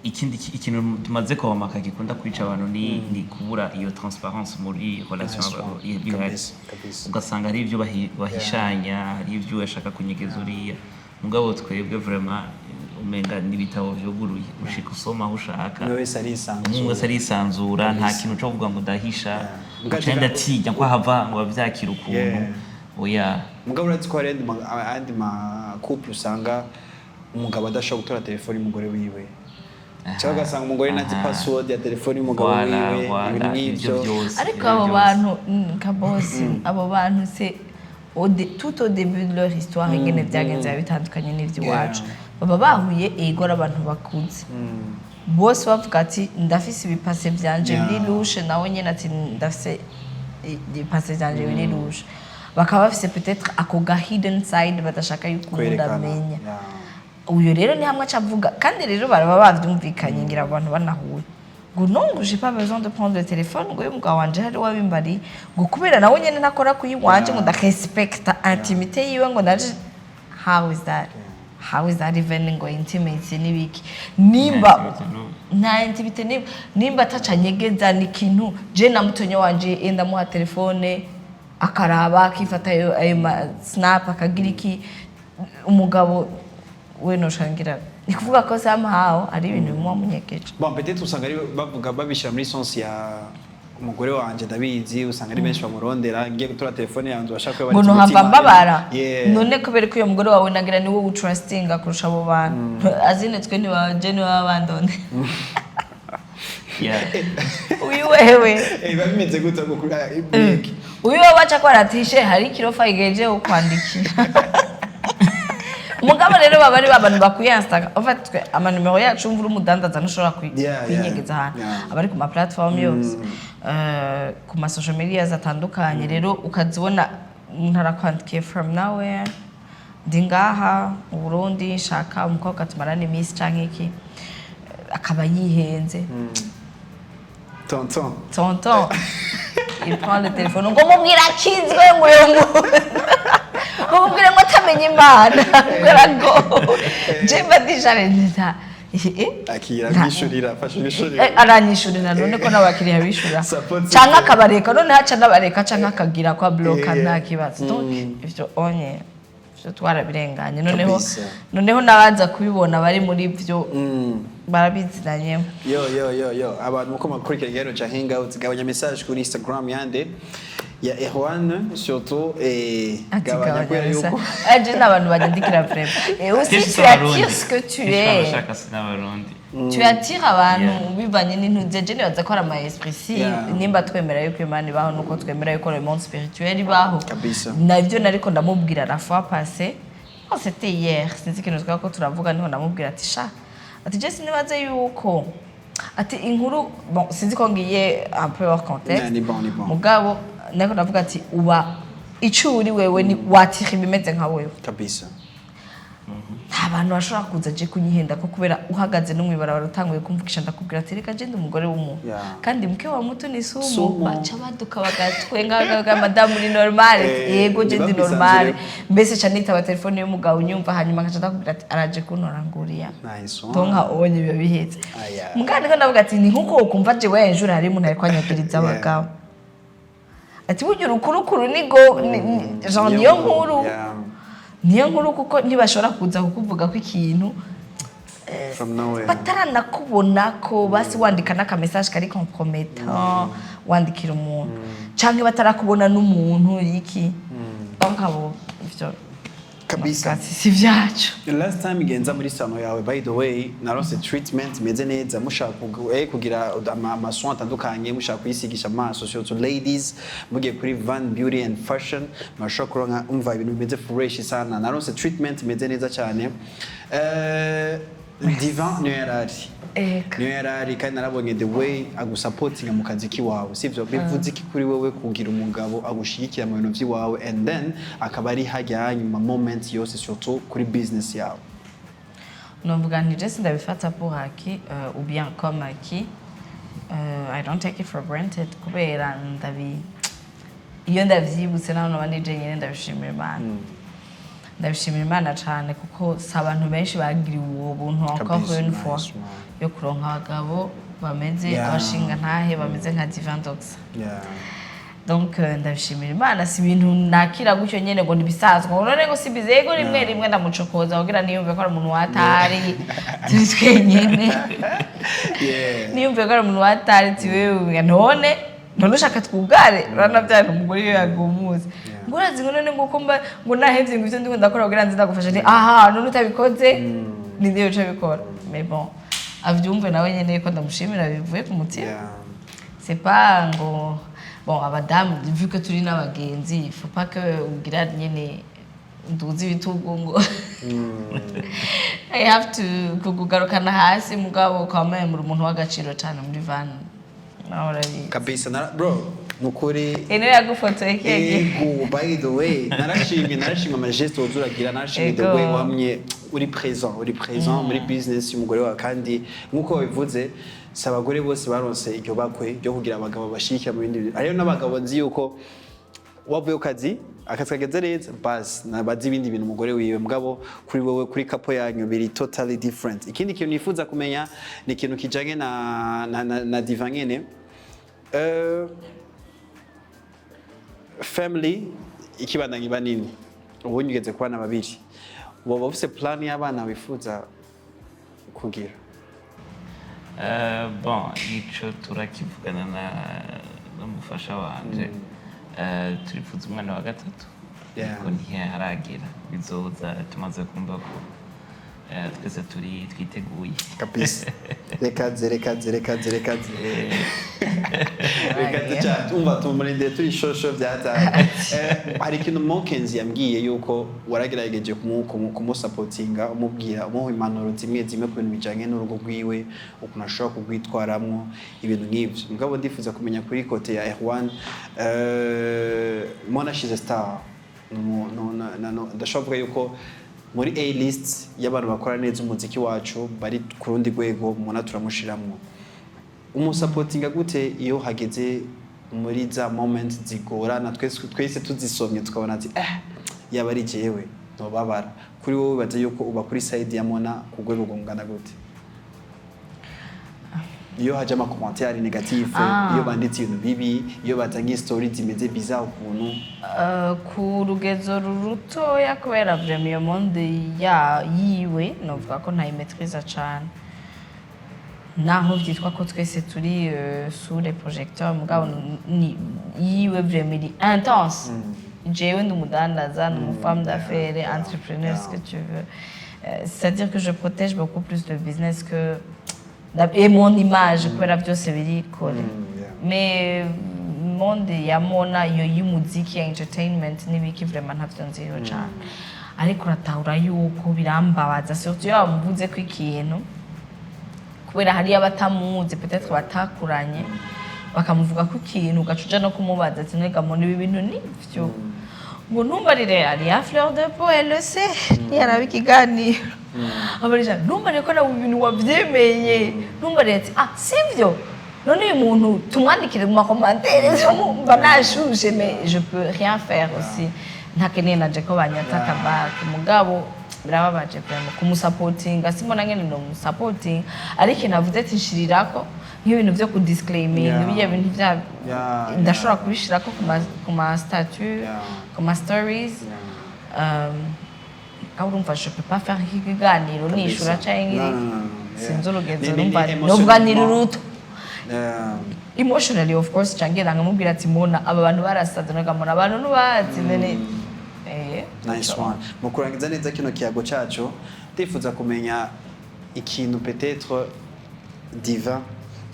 ikindi ikintu tumaze kubamaka gikunda kwica abantu ni kubura iyo transparence muri relation. Nice one. Bihari. Kabisa, kabisa. Ugasanga hari ibyo bahishanya, hari ibyo bashaka kunyegeza uriya. Mugabo twebwe vraiment umenga n'ibitabo vyuguruye, ushika usoma aho ushaka. Umwe wese arisanzura. Umwe wese arisanzura, nta kintu cyo kuvuga ngo ndahisha, Mugabo ngo ndatinya ko hava ngo bavyakira ukuntu. Oya. Mugabo urazi ko hari ayandi ma couple usanga umugabo adashobora gutora telefone y'umugore wiwe, cyangwa ugasanga umugore ntazi password ya telefone y'umugabo Voilà, wiwe, voilà, ibintu ivyo nk'ivyo. vyose, Ariko ivyo abo vyose. bantu, kabosi, abo bantu c'est tout au début de leur histoire, ingene vyagenze biba bitandukanye n'ivy'iwacu. Baba bahuye ego ari abantu bakuze bose, bavuga ati ndafise ibi passé vyanje biri louche, nawe nyene ati ndafise ibi passé vyanje biri louche, bakaba bafise peut-être ako ga hidden side badashaka yuko uwundi Kwerekana. amenya. Uyu rero ni hamwe aca avuga, kandi rero baraba bavyumvikanye, ngira abantu banahuye ngo non, ngo j'ai pas besoin de prendre le téléphone, ngo uyu mugabo wanje hari wabimbariye, ngo kubera nawe nyene ntakora kuyi wanje, ngo ndarespekta intimité yiwe, ngo ndaje. How is that? How is that even ngo intimacy n'ibiki nimba Nta intimité, no. Nta intimité nimba atacanyegeza ni ikintu. Je na mutonyo wanje enda muha telefone akaraba, akifata ayo ma snap, akagira iki. Umugabo we noshangira ni kuvuga ko somehow ari ibintu bimuba munyegeje. Bon, peut-être usanga ari bavuga babishyira muri sens ya Umugore wanje ndabizi, usanga ari benshi bamurondera. Ngiye gutora telefone yanjye, bashaka Ngo ntuhava mbabara. Yeah. None kubera ko uyo mugore wawe nagira ni wowe utrustinga kurusha abo bantu azine, twe ntibaje, ntibaba bandonde. Uyu wewe. Eh, biba bimeze gute ngo kuri break? Uyu wewe baca ko aratishe hari ikirofa igeje ukwandikira. Mugabo rero baba ari abantu bakwiye Instagram. En fait, twe amanimero yacu, mvura umudandaza ntushobora kwinyegeza ahantu. Aba ari ku ma platform yose, ku ma social media atandukanye. Rero ukazibona umuntu arakwandikiye from nowhere: "Ndi ngaha mu Burundi, nshaka umukobwa tumarana iminsi," canke iki, akaba yihenze. Tonton. Tonton, il prend le téléphone ngo mubwire akizwe, ngo uyo muntu ngo mubwire ngo atamenye Imana, ngo ngo jemba dijare nta. Akira mwishurira, afashe mwishurira. Aranyishurira none ko n'abakiriya bishura. Support Canke system. akabareka, none haca n'abareka canke akagira kwa bloka. Nta kibazo. Donc ivyo onye ivyo twarabirenganye noneho. Kabisa. Noneho n'abaza kubibona bari muri vyo barabizinanyemo. Yo yo yo yo, abantu muko makurikira ikiganiro ca Hangout, gabanya message kuri Instagram yande, ya Erwan surtout, Ati gabanya gabanya kubera message. yuko Aje n'abantu banyandikira vraiment. Et aussi Kenshi tu si Abarundi. attires ce que tu Kenshi es. abashaka si n'Abarundi. Tu attires abantu bivanye n'intuze. Je nibaza ko ari ama esprit si nimba twemera yuko Imana ibaho, nuko twemera yuko le monde spirituel ibaho. Kabisa. Navyo nariko ndamubwira la fois passée. Oh, c'était hier. Sinzi ikintu twari ko turavuga, niho ndamubwira ati sha, ati je sinibaze yuko ati inkuru, bon, sinzi ko ngiye un peu hors contexte. Yeah, ni bon, ni bon. Mugabo nariko ndavuga ati uba ico uri wewe, ni watira ibimeze nka wewe. Kabisa. Nta bantu bashobora kuza je kunyihenda ko kubera uhagaze no mw'ibarabara utanguye kumvugisha, ndakubwira ati reka je ndi umugore w'umuntu kandi mke wa mtu ni sumu. Sumu. Baca baduka bagatwenga, bakavuga: "Madamu ni normal." Yego, je ndi normal. Mbese ca nitaba telefone y'umugabo unyumva, hanyuma nkaca ndakubwira ati araje kuntora nguriya. Nice one. Donc ubonye biba bihetse. Aya. Mugabo niko ndavuga ati ni nkuko wokumva jewe ejo hari umuntu ariko anyagiriza abagabo, ati burya urukurukuru nigo genre niyo nkuru. Niyo nkuru, kuko ntibashobora kuza kukuvuga ko ikintu From nowhere. bataranakubona ko basi wandika n'aka message kari compromettant, wandikira umuntu canke batarakubona n'umuntu iki. Donc abo ivyo Kabisa. si vyacu. Last time ngenza muri salon yawe, by the way, naronse treatment imeze neza. Mushaka kugira ama soins atandukanye, mushaka kuyisigisha amaso, surtout ladies, mugiye kuri Van Beauty and Fashion murashobora kuronka, umva, ibintu bimeze fresh sana. Naronse treatment imeze neza cyane. Divan niyo yarari. Eka. Niyo yarari, kandi narabonye the way agusupportinga mu kazi kiwawe, sivyo? Bivuze iki kuri wewe kugira umugabo agushigikira mu bintu by'iwawe and then akaba ari hajya nyuma moment yose, surtout kuri business yawe? Novuga nti je sindabifata pour acquis, ou bien comme acquis. I don't take it for granted, kubera ndabi iyo ndavyibutse naho noba nije nyene ndabishimira Imana. Ndabishimira Imana cane, kuko si abantu benshi bagiriwe uwo buntu encore Kabisa, une fois nice one. yo kuronka abagabo bameze abashinga ntahe bameze nka Divan Doxa. Donc ndabishimira Imana. Si ibintu nakira gutyo nyene ngo nibisanzwe, ngo none ngo si bizego. Rimwe rimwe ndamucokoza kugira niyumve ko ari umuntu watari turi twenyene, niyumve ko ari umuntu watari tiwewe. None ushaka twugare? Urabona bya umugore iyo yagumuze ngo urazi ngo none ngo ko mba ngo nahevye ngo ivyo ndiko ndakora kugira nzi ndagufasha, nti aha none utabikoze ninde yoca bikora? Mais bon, avyumve nawe nyene ko ndamushimira bivuye ku mutima. C'est pas ngo, bon, abadamu, vu que turi n'abagenzi, il faut pas que ugira nyene nduzi ibitugu ngo I have to kukugarukana hasi. Mugabo quand même uri umuntu w'agaciro cyane muri van, nawe urabizi. Kabisa, bro, nukuri. Ino yagufotoye kiya gihe. Ego, by the way, narashimye ama geste woza uragira, narashimye the Ego. way wamye uri présent muri business y'umugore wawe. Kandi nk'uko wabivuze, si abagore bose baronse iryo bakwe ryo kugira abagabo bashigikira mu bindi bintu. Hariyo n'abagabo nzi yuko wavuye ku kazi, akazi kagenze neza, basi nabazi ibindi bintu umugore wiwe. Mugabo kuri wowe, kuri couple yanyu, biri totally different. Ikindi kintu nifuza kumenya ni ikintu kijanye na Divan nyene. Family ikibandanya iba nini, ubundi ugeze ku bana babiri, woba ufise plan y'abana wifuza kugira? Bon, ico turakivugana na N'umufasha wanje. Turifuza umwana wa gatatu, ariko ntiharagera, bizoza tumaze kumva ko twese turi twiteguye. Kabisa, reka ze, reka ze, reka ze, reka ze, reka ze cyane. Umva, tumurindire turi shosho byataye. Hari ikintu Mokenzi yambwiye yuko waragerageje kumusapotinga, umubwira, umuha impanuro zimwe zimwe ku bintu bijanye n'urugo rwiwe, ukuntu ashobora kurwitwaramwo, ibintu nk'ivyo. Mugabo ndifuza kumenya kuri côté ya Erwan. Mona, she's a star. Ndashobora kuvuga yuko muri A list y'abantu bakora neza umuziki wacu bari ku rundi rwego, Mona turamushiramwo. Umusapotinga gute iyo hageze muri za moment zigorana, twese twese tuzisomye tukabona ati yaba ari jewe ntobabara? Kuri wowe baza yuko uba kuri side ya Mona ku rwego rungana gute iyo haje ama commentaire négatif, iyo banditse ibintu bibi, iyo bazanye story zimeze bizarre ukuntu? Ku rugezo rutoya, kubera vraiment iyo monde ya yiwe novuga ko ntayimetriza cane, naho vyitwa ko twese turi sous les projecteurs, mugabo ni yiwe vraiment iri intense. Jewe ndi umudandaza, ndi umu femme d'affaires, entrepreneur, ce que tu veux. C'est-à-dire que je protège beaucoup plus le business que et mon image, kubera byose biri collé. Mais monde ya Mona, iyo y'umuziki, ya entertainment n'ibiki, vraiment ntavyo nziho cane, ariko uratahura yuko birambabaza, surtout iyo bamuvuze ko ikintu, kubera hariyo abatamuzi, peut-être batakuranye, bakamuvuga ko ikintu, ugaca uja no kumubaza ati: "Nega Mona, ibi bintu nivyo?" Ngo: "Ntumbarire." Ari à fleur de peau, elle le sait, ntiyaraba ikiganiro abarija: "Ntumbarire ko nawe ibintu wavyemeye, ntumbarire." Ati: "Ah, sivyo, none uyu muntu tumwandikire mu ma commentaires." Mba nashushe, mais je peux rien faire aussi, ntakeneye naje ko banyataka back. Mugabo birababaje vraiment. Kumusapotinga, simbona ngene no musapotinga, ariko ikintu avuze ati nshirirako nk'ibintu vyo kudisclaiming, bijya bintu vya ndashobora kubishirako ku ma statut, ku ma stories. Aho urumva je peux pas faire nk'ikiganiro nishura canke No, no, no, no. sinzi urugezo. Ni Urumva novuga ni emotionally. ruruto. Emotionally, of course, cangera nkamubwira ati: "Mona, aba bantu barasaze." Nagamona abantu nubazi nene. Nice one. Mu kurangiza neza kino kiyago cyacu, ndifuza kumenya ikintu peut-être Diva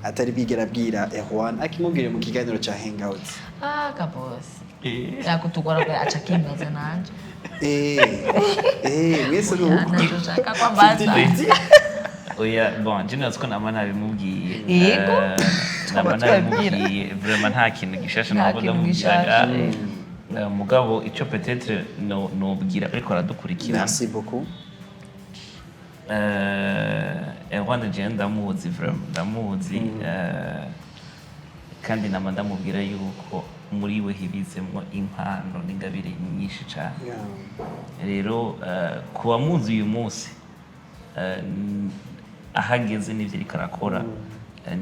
atari bigera abwira Erwan, akimubwire mu kiganiro cya Hangout. Ah, kabosi yakutugora ko aca akimbaza nanje. Mwese ni uko. Ntacyo nshaka ko ambaza. Oya, bon, je nibaza ko nama nabimubwiye. Yego. Nama Twaba tubabwira. nabimubwiye vraiment, nta kintu gishasha Nta ntabwo kintu ndamubwiraga. gishasha. Mugabo ico peut-être no nobwira ariko aradukurikira, Merci beaucoup. Erwan je ndamuzi, vraiment ndamuzi. Kandi nama ndamubwira yuko muri we hibitsemwo impano n'ingabire nyinshi cane. Rero ku bamuzi uyu munsi, ahageze n'ivyo ariko arakora,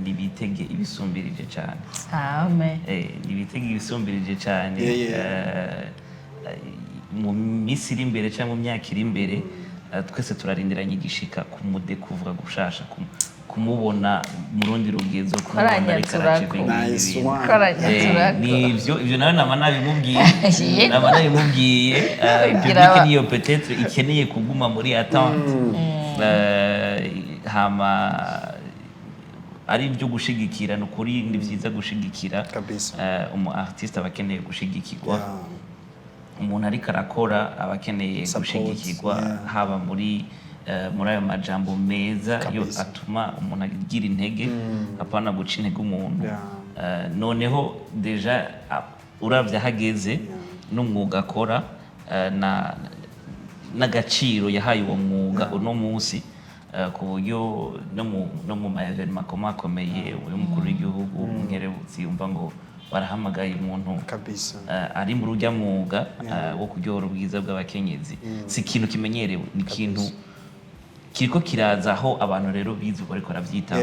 nibitege ibisumbirije cane. Amen. Nibitege ibisumbirije cane. Mu minsi iri imbere cyangwa mu myaka iri imbere, twese turarindiranye igishika kumudekuvuga gushasha, kumubona mu rundi rugezo, kumubona ariko Koranyaturako. aracivinga Nice ibintu. one. Koranyaturako. Nivyo, ivyo nawe nama nabimubwiye. Yego. Nama nabimubwiye. Kugira Public niyo peut-être ikeneye kuguma muri attente. Hama ari ibyo gushigikira, ni ukuri ni byiza gushigikira. Kabisa. Umu artiste aba akeneye gushigikirwa. Umuntu ariko arakora aba akeneye Support, gushigikirwa, haba muri ayo majambo meza yo atuma umuntu agira intege, apana guca intege umuntu. Noneho déjà uravye aho ageze n'umwuga akora, na n'agaciro yahaye uwo mwuga uno munsi, ku buryo no mu ma événements akomakomeye y'umukuru w'igihugu, nkerebutsi, yumva ngo barahamagaye umuntu Kabisa. Ari muri urya mwuga wo kuryohora ubwiza bw'abakenyezi. Si ikintu kimenyerewe, ni ikintu kiriko kiraza, aho abantu rero bize uko ariko baravyitaho.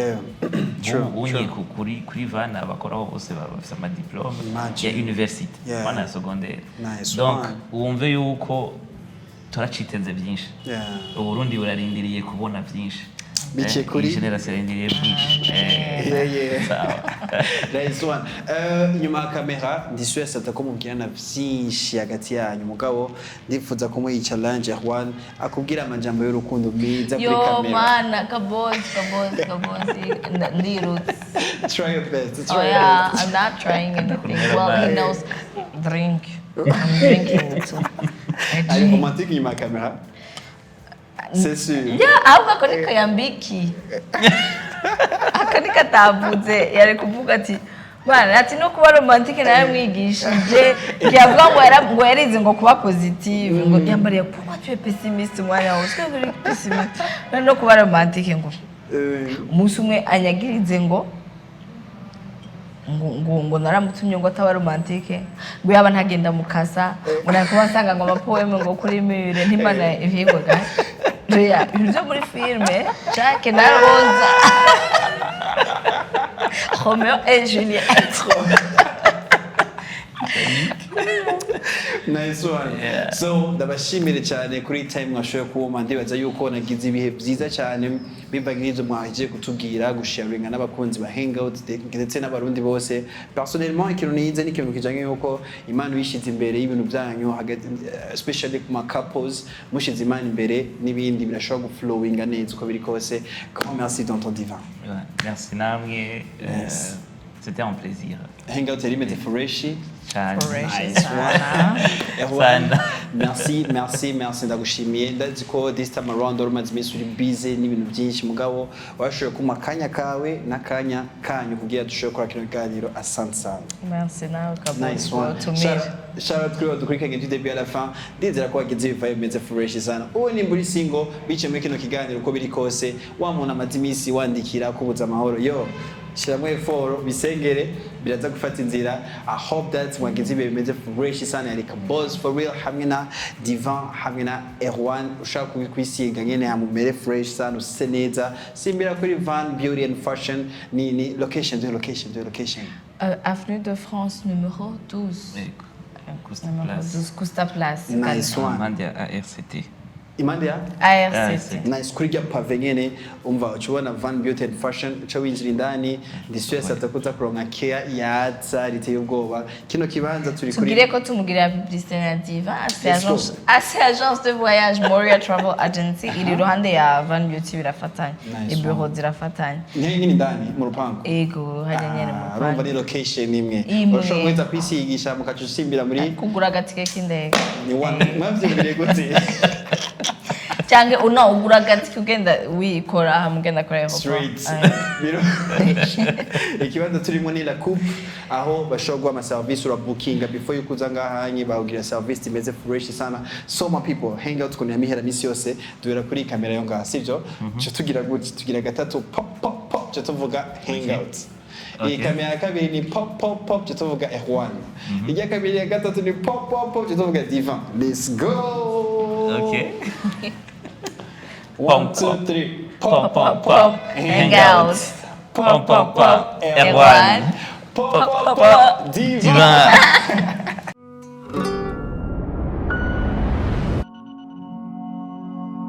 True, Nk'ubu unye true. kuri vana abakoraho bose baba bafise ama diplôme Imagine. ya université, vana ya secondaire. Nice Donc one. wumve yuko turaciteze byinshi. Uburundi burarindiriye kubona byinshi. Biciye Iyi génération irarindiriye byinshi. Yeah. Sawa. Nice one. Inyuma ya kamera ndisuye sata ko mubwirana vyinshi hagati yanyu, mugabo ndifuza kumuha iyi challenge. Juan akubwira amajambo y'urukundo meza kuri Yo kamera. Mana, kabozi, kabozi, kabozi, ndirutse. Try your best, try Oh your yeah, best. I'm not trying anything. Well, he knows. Drink. I'm drinking too. I Ari drink. romantique inyuma ya kamera, c'est sûr. Yeah, ahubwo ako niko yambiki. Ako niko atavuze, yari kuvuga ati bana, ati no kuba romantique nawe mwigishije. Yavuga ngo ngo yarize ngo kuba positive, ngo yambariye pourquoi tu es pessimiste umwanya wose, uri pessimiste, no kuba romantique ngo umunsi umwe anyagirize ngo naramutumye ngo ataba romantique, ngo yaba ntagenda mukasa, ngo nari kuba nsanga ngo amapoème ngo kuri mure ntimana ivyigwaga. Reya, ibintu byo muri filme Jack na Rosa, Romeo et Juliette. Nice one. So ndabashimire cyane kuri time mwashoboye kubuma. Ndibaza yuko nagize ibihe byiza cyane bivanye n'ibyo mwagiye kutubwira, gusharinga n'abakunzi ba Hangout ndetse n'Abarundi bose. Personnellement, ikintu nize ni ikintu kijanye yuko Imana uyishize imbere y'ibintu byanyu hagati, especially ku ma couples, mushize Imana imbere n'ibindi birashobora guflowinga neza uko biri kose. Grand merci, tonton Divin. Ouais, merci namwe. Yes. C'était un plaisir. Hangout yari imeze fresh. Cyane. Fresh. Nice Sana. one. Erwan, Sana. merci, merci, merci, ndagushimiye. Ndazi ko this time around wari umaze iminsi uri busy n'ibintu byinshi, mugabo washoboye kumpa akanya kawe n'akanya kanyu kugira dushobore gukora kino kiganiro. Asante sana. Merci nawe, Kabozi. Nice one. Utumire. Shout out kuri badukurikiranye du début à la fin. Ndizera ko wagize ibivayo bimeze fresh sana. Ubu nimba uri single biciye muri kino kiganiro, uko biri kose, wa muntu amaze iminsi wandikira kubuza amahoro, yo shyiramo effort, bisengere, biraza gufata inzira. I hope that mwagize ibihe bimeze fresh sana. Yari Boss for real hamwe na Divan hamwe na Erwan. Ushaka kwisiga nyene hamumere fresh sana, use neza, simbira kuri Van Beauty and Fashion. Ni location, de location, de location. Avenue de France numéro 12. Yego. Costa Numéro Place. 12, Costa Place. Nice one. Impande ya ARCT. Impande ya ARCT. Nice. Kuri rya pavé nyene umva uca ubona Van Beauty and Fashion, uca winjira indani, ndisuye sata kuza kuronka care yatsa riteye ubwoba. Kino kibanza turi kuri Tugire ko tumugirira publicité na Diva afise Let's go. agence, afise agence de voyage Moria Travel Agency, iri iruhande ya Van Beauty, birafatanye. Nice Ibiro one. zirafatanye. Nyene nyene indani mu rupangu. Ego, hajya nyene mu Ah, urumva ni rupangu. location imwe. Imwe. Urashobora guhita kwisigisha mukaca usimbira muri Kugura agatike k'indege. Ni one mwavyumviriye gute? Cyangwa uno ugura agatike ugenda wikora hamwe ugenda kuri aéroport. Straight. Ikibanza turimo ni La Coupe, aho bashobora guha amaserivisi. Urabukinga before yuko uza ngahanye, bawugira service imeze fresh sana. So my people, Hangout ukuntu yamihera misi yose, duhera kuri kamera yo ngaha, sivyo? Tuca tugira gutya, tugira gatatu, pop pop pop, tuca tuvuga Hangout. Iyi kamera ya kabiri ni pop pop pop, tuca tuvuga Erwan. Ijya kabiri ya gatatu ni pop pop pop, tuca tuvuga Divan. Let's go. Okay. One, Pom, two, pop. three. Pom, pom, pop. Hangout. Pom, pom, pop. Erwan. Pop, pop, pop. Divan. Divan.